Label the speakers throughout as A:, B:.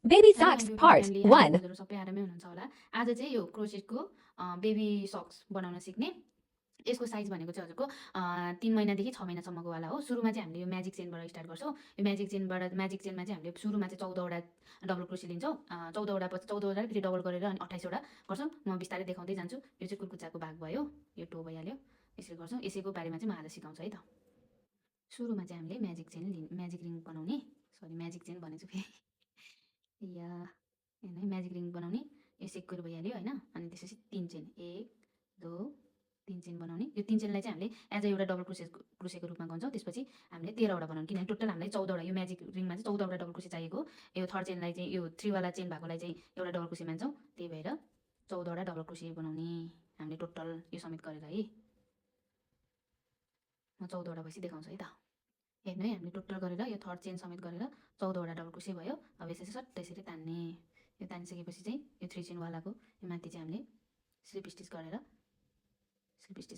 A: Baby
B: hello
A: Socks
B: beauty
A: Part
B: friendly
A: 1.
B: हजुरहरू सबै आरामै हुनुहुन्छ होला। आज चाहिँ यो क्रोसेटको बेबी सक्स बनाउन सिक्ने। यसको साइज भनेको चाहिँ हजुरको 3 महिनादेखि 6 महिनासम्मको वाला हो। सुरुमा चाहिँ हामीले यो म्याजिक चेनबाट स्टार्ट गर्छौँ। यो म्याजिक चेनमा चाहिँ हामीले सुरुमा चाहिँ 14वटा डबल क्रोसे लिन्छौँ। 14वटा पछि 14वटा फेरि डबल गरेर अनि 28वटा गर्छौँ। म बिस्तारै देखाउँदै जान्छु। यो चाहिँ कुर्कुच्चाको भाग भयो, यो टो भइहाल्यो। यसरी गर्छौँ। यसैको बारेमा चाहिँ म आज सिकाउँछु है त। सुरुमा चाहिँ हामीले म्याजिक रिङ बनाउने, सरी म्याजिक चेन भनेछु फेरि या होइन म्याजिक रिङ बनाउने। यो सेक्युर भइहाल्यो होइन। अनि त्यसपछि 3 चेन 1 2 3 चेन बनाउने। यो 3 चेनलाई चाहिँ हामीले एज अ एउटा डबल क्रोसेको रूपमा गन्छौँ। त्यसपछि हामीले 13वटा बनाउने, किनभने टोटल हामीलाई 14वटा, यो म्याजिक रिङमा चाहिँ 14वटा डबल क्रोसे चाहिएको। यो थर्ड चेनलाई चाहिँ यो 3 वाला चेन भएकोलाई चाहिँ एउटा डबल क्रोसे मान्छौँ। त्यही भएर 14वटा डबल क्रोसे बनाउने हामीले टोटल यो समेत गरेर है। म 14वटा भएपछि देखाउँछु है त। हेर्नु है, हामीले टोटल गरेर यो थर्ड चेन समेत गरेर 14वटा डबल क्रोसे भयो। अब यसरी सट्ट यसरी तान्ने। यो तानिसकेपछि चाहिँ यो 3 चेनवालाको यो माथि चाहिँ हामीले स्लिप स्टिच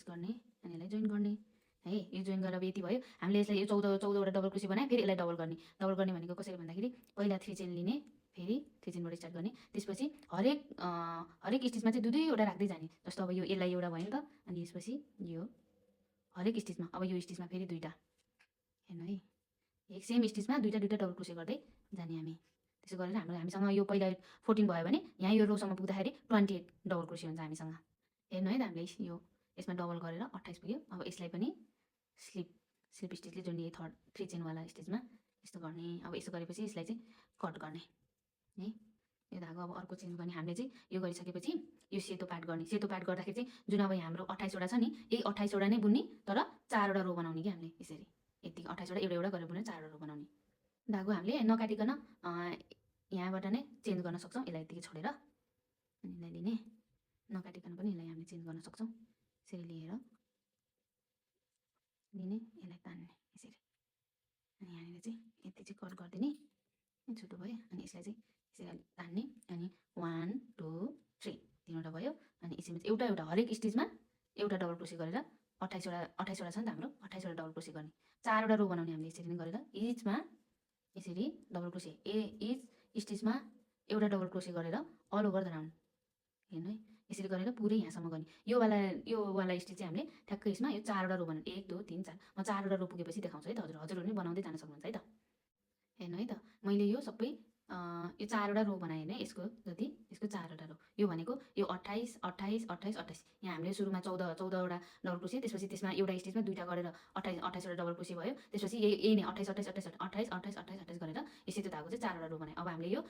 B: गर्ने अनि यसलाई जोइन गर्ने है। यो जोइन गरेर अब यति भयो। हामीले यसलाई यो 14वटा डबल क्रोसे बनायो। फेरि यसलाई डबल गर्ने भनेको कसरी भन्दाखेरि पहिला 3 चेन लिने, फेरि 3 चेनबाट स्टार्ट गर्ने। त्यसपछि हरेक स्टिचमा चाहिँ 2-2वटा राख्दै जाने। जस्तो अब यो यसलाई एउटा भयो नि त, अनि यसपछि यो हरेक स्टिचमा, अब यो स्टिचमा फेरि 2टा, हेर्नु है, एक सेम स्टिचमा 2टा डबल क्रोसे गर्दै जाने हामी। त्यसो गरेर हामीसँग यो पहिला 14 भयो भने यहाँ यो रोसम्म पुग्दाखेरि 28 डबल क्रोसे हुन्छ हामीसँग। हेर्नु है त, हामीले यो यसमा डबल गरेर 28 पुग्यो। अब यसलाई पनि स्लिप स्टिचले जोड्ने, 3 चेनवाला स्टिचमा यस्तो गर्ने। अब यसो गरेपछि यसलाई चाहिँ कट गर्ने है। यो धागो अब अर्को चेन्ज गर्ने। हामीले चाहिँ यो गरिसकेपछि यो सेतो पार्ट गर्ने। सेतो पार्ट गर्दाखेरि चाहिँ जुन अब यहाँ हाम्रो 28वटा छ नि, यही 28वटा नै बुन्ने, तर 4वटा रो बनाउने कि हामीले यसरी। यति 28वटा एउटा गरेर बुनेर 4वटा रो बनाउने। धागो हामीले नकाटिकन यहाँबाट नै चेन्ज गर्न सक्छौँ। यसलाई यतिकै छोडेर अनि यसलाई लिने, नकाटिकन पनि यसलाई हामीले चेन्ज गर्न सक्छौँ। यसरी लिएर लिने, यसलाई तान्ने यसरी, अनि यहाँनिर चाहिँ यति चाहिँ कट गरिदिने, छोटो भयो। अनि यसलाई चाहिँ यसरी तान्ने, अनि 1 2 3 3वटा भयो। अनि यसरी एउटा हरेक स्टिचमा एउटा डबल क्रोसे गरेर 28वटा छ नि त हाम्रो, 28वटा डबल क्रोसे गर्ने। 4वटा रो बनाउने हामीले यसरी नै गरेर। इचमा यसरी डबल क्रोसे, इच स्टिचमा एउटा डबल क्रोसे गरेर अल ओभर द राउन्ड, हेर्नु है, यसरी गरेर पुरै यहाँसम्म गर्ने। यो वाला स्टिच चाहिँ हामीले ठ्याक्कै यसमा यो 4वटा रो बनाउने, 1 2 3 4। म 4वटा रो पुगेपछि देखाउँछु है त। हजुरहरू पनि बनाउँदै जान सक्नुहुन्छ है त। हेर्नु है त, मैले यो सबै यो 4वटा रो बनाएँ होइन। यसको जति, यसको 4वटा रो, यो भनेको यो 28 28 28 28। यहाँ हामीले सुरुमा 14वटा डबल क्रोसे, त्यसपछि त्यसमा एउटा स्टिचमा 2टा गरेर 28वटा डबल क्रोसे भयो। त्यसपछि यही नै 28 28 28 28 28 28 28 गरेर यसरी त्यो धागो चाहिँ 4वटा रो बनाएँ। अब हामीले यो